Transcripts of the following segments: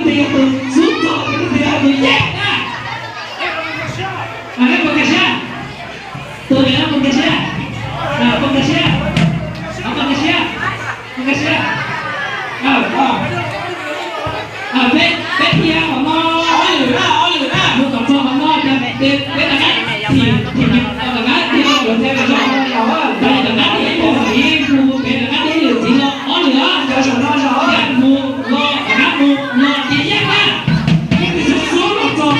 Tus xub txog ces lub twg yog tus yeej na. Pom nkag siab, tus niam pom nkag siab, pom nkag siab, pom nkag siab, pom nkag siab. Peb, peb dhia qhov no ob lwm na, ob lwm na, mus kom txog qhov no ces peb rov qab thim, thim rov qab dhia los mus, rov qab dhia ib lwm txiv los ob lwm, dhia mus los rov qab mus los ces yeej na. Peb tus xub xub los txog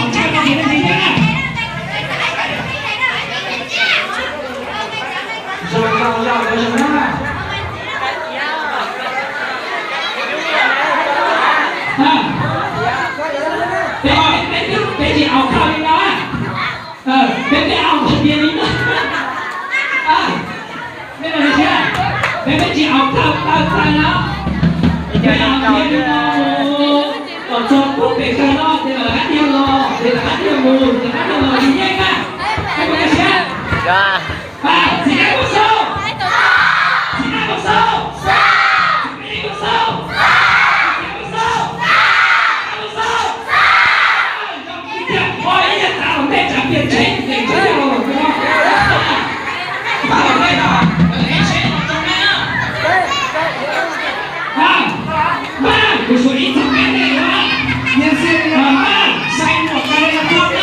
qhov chaw no ces yeej na. Peb, peb, peb tsis aus khau li no, peb, peb aus tiag li no. Peb, peb tsis aus khau tawg tawg no, peb aus tiag li no, kom txog puag pem kawg no ces lawv rov qab dhia los, ces lawv rov qab dhia mus, lawv rov qab dhia los ces yeej na. Peb mus siab. Pab, txiv nab koob xauj, txiv nab koob xauj, txiv nab koob xauj, txiv nab koob xauj, txiv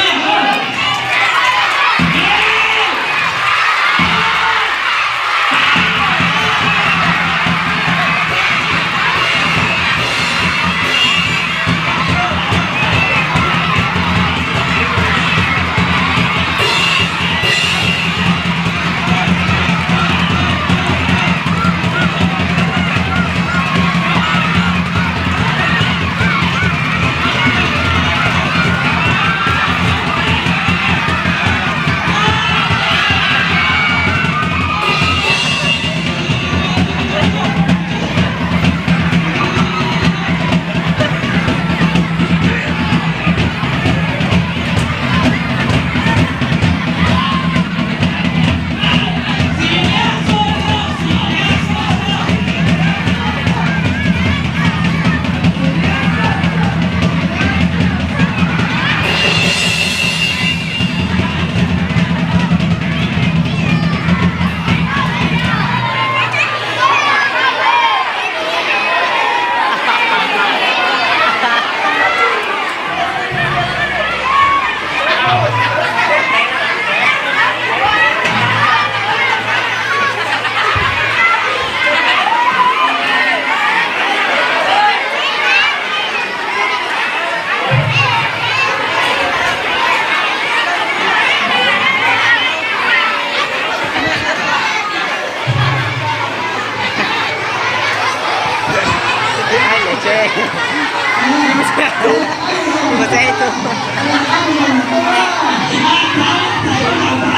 nab koob xauj.